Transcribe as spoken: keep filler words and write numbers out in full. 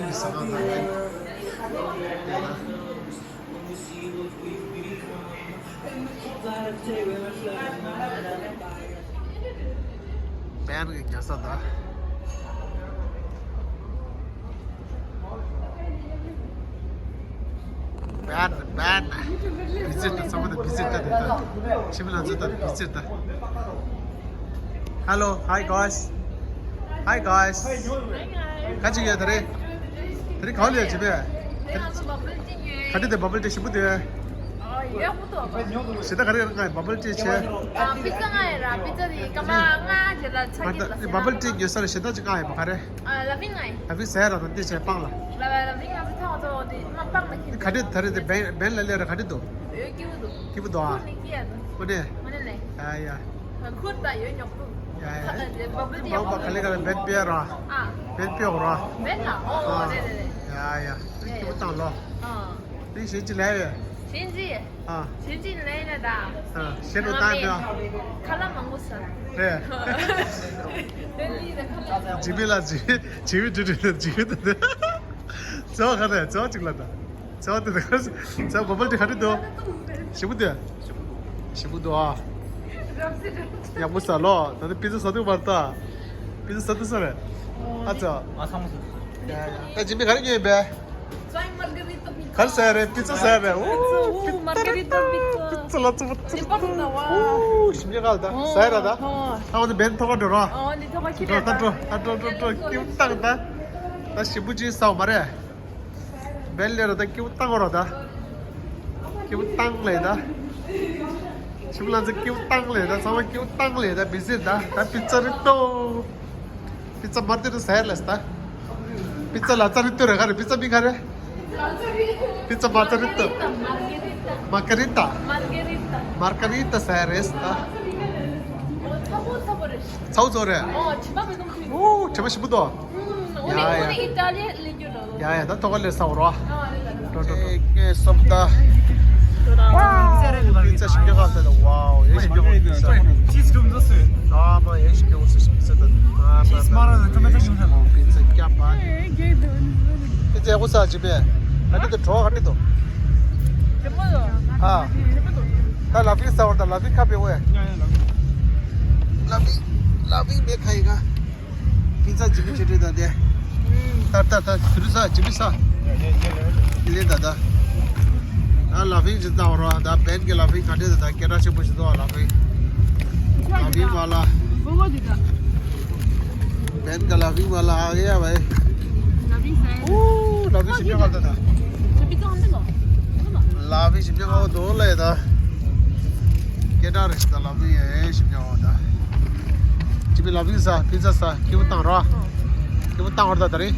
བན་གྱི་རྒྱལ་ས་དང་། བན་བན། བི་ཛིཊ་ཚང་མ་དང་བི་ཛིཊ་ད་དེ་ད། ཕྱི་མི་ལ་ཚོད་ད་བི་ཛིཊ་ད། Hello, hi guys. Hi guys. ག་ཅིག་ཡོད་ད་རེད། ད་རེད་ག་ལ་ཡོད་ཅི་པས། ག་དེ་དེ་བ་བལ་ཊི་ཞིམ་པོ་དེ། ཞེ་ད་ག་རེ་ང་བ་བལ་ཊི་བྱས། ཨ། པི་ཙ་ང་ཡི་ར། པི་ཙ་དེ་སྐར་མ་ལྔ་ཅིག་ལ་ཆགས་ཀྱི་ལ། བ་བལ་ཊི་ཉོ་ས་ར་ཞེ་ད་ཅིག་ང་ཡི་བ་ག་རེ། ཨ། ལ་ཕིང་ང་ཡི། ལ་ཕིང་ཟེར་ར་ད་དེ་བྱས་སྤང་ལ། ལ་ལ་ཕིང་ང་ཚོ་ཐང་ཚོ་དེ་མ་སྤང་ལ་ཁྱི་ག་དེ་ད་རེད་དེ་བན་བན་ལ་ལས་ར་ག་དེ་འདུག་ཡོད་སྐྱིད་པོ་འདུག་སྐྱིད་པོ་འདུག་ཨ། ཁུར་ནི་སྐྱིད་ཡ་འདུག་ཨོ་ནི། ཨོ་ནི་ལེ། ཡ་ཡ། ཁུར་ད་ཡོད་ཉོག་འདུག་ཡ་ཡ། བ་བལ་ཊི་ཡག་པོ་ག་ལེ་ག་ལེ་བན་པེ་ར། ཨ། བན་པེ་ར། བན་ལ། ཨོ་ཨོ་རེད་རེད་རེད། ཡ་ཡ། སྐྱིད་པོ་བཏང་ལོ། ཨ། དེ་ཞེ་ཅི་ལས་ཡོད། ཞེ་ཅི། ཨ། ཞེ་ཅི་ལས་ན་ད། ཨ། ཞེ་རུ་བཏང་ཡོད། ཁ་ལག་མང་པོ་ཟ། རེད། ལྡི་ལི་ལ་ཁ་ལག་ཇི་མི་ལ་ཇི་ཇི་མི་དུ་དུ་ཇི་མི་དུ་དུ། ཚོ་ག་རེ་ཚོ་གཅིག་ལ་ད། ཚོ་དུ་དུ་ཚོ་བ་བལ་ཊི་ག་དུ་དུ། ཞིམ་པོ་དུ། ཞིམ་པོ་དུ་ཨ། ཡག་པོ་ཟ་ལོ། ད་ནི་པི་ཙ་ཟ་དུ་མ་ད། པི་ཙ་ཟ་དུ་ཟ་རེད། ཨ་ཙི། ཨ་ཚང་མ་ཟ་དུ། ཡ་ཡ། ད་ཇི་མི་ག་རེ་ཉོས་པས། ག་རེ་ཟ་རེད། པི་ཙ་ཟ་རེད། ཨོ། པི་ཙ་རེད་ད། པི་ཙ་ལ་ཙ་པི་ཙ། ཨོ། ཞིམ་ཉེ་ག་ལ་ད། ཟ་ར་ད། ཨ་འོ་ནི་བན་ཐོག་ཁ་འགྲོ་རོགས། ཨོ་ནི་ཐོག་ཁ་ཁྱི་འགྲོ་ད་འགྲོ་ད་འགྲོ་འགྲོ་འགྲོ། ཀིའུ་ཏང་ད། ད་ཞིམ་པོ་ཅིག་ཟ་བ་མ་རེད། བན་ལས་ར་ད་ཀིའུ་ཏང་རོགས་ད། ཀིའུ་ཏང་ལས་ད། ཞིམ་ལ་ཚ་ཀིའུ་ཏང་ལས་ད། ཚང་མ་ཀིའུ་ཏང་ལས་ད། བི་ཟེར་ད། ད་པི་ཙ་རེད་ཏོ། པི་ཙ་མར་ཏེ་རུ་ཟེར་ལས་ད། པི་ཙ་ལ་ཙ་རི་ཏོ་རེ་ག་རེ། པི་ཙ་མི་ག་རེ། པི་ཙ་མ་ཙ་རི་ཏོ། མར་ཀ་རི་ཏ། མར་ཀ་རི་ཏ་ཟེར་རེད་ད། ཚའུ་ཚོ་རེད། ཨོ། དྲི་མ་ཞིམ་པོ་འདུག་ཡ་ཡ། ཡ་ཡ། ད་ཐོག་ལས་ས་འོ་རོ། འགྲོ་འགྲོ་འགྲོ། ཀེ་སོབ་ད། པི་ཙ་ཞིམ་རྒྱག་ག་ད། ཝའོ། ཡེ་ཞིམ་རྒྱག་ག་ད། ཨ་མ་ཡེ་ཞིམ་རྒྱག་ག་ད། ཨ་མ་པི་ཙ་སྐྱ་པ། པི་ཙ་ཡག་པོ་ཟ་ཅི་པས། ཨ་ནི་དུ་གྲོ་ཨ་ནི་དུ། ཨ། ད་ལ་ཕིང་ཟ་བར་ད། ལ་ཕིང་ཁ་པེ་ཝེ། ལ་ཕིང་ལ་ཕིང་མེ་ཁ་ཡི་ག། པི་ཙ་ཇི་མི་ཆེ་གྲས་དང་དེ། ད་ད་ད་དུ་རུ་ས་ཇི་མི་ས། ལེ་ད་ད། ད་ལ་ཕིང་ཇི་ད་འོ་ར། ད་བན་གི་ལ་ཕིང་ག་འདྲས་ད། ད་སྐད་གྲགས་ཆེན་པོ་ཞིག་འདུག་ལ་ཕིང་། ལ་ཕིང་མ་ལ། བན་གི་ལ་ཕིང་མ་ལ་ཨ་གེ་ཡ་བའི། ཨོ་ལ་ཕིང་ཞིམ་ཉོ་ག་ད་ད། ལ་ཕིང་ཞིམ་ཉོ་ག་འོ་དོ་ལེ་ད། སྐད་གྲགས་རེད་ད་ལ་ཕིང་ཡ་ཞིམ་ཉོ་ག་ད། ཅི་པི་ལ་ཕིང་ཟ། པི་ཙ་ཟ། ཀི་བུ་བཏང་ར། ཀི་བུ་བཏང་བར་ད་ད་རེད།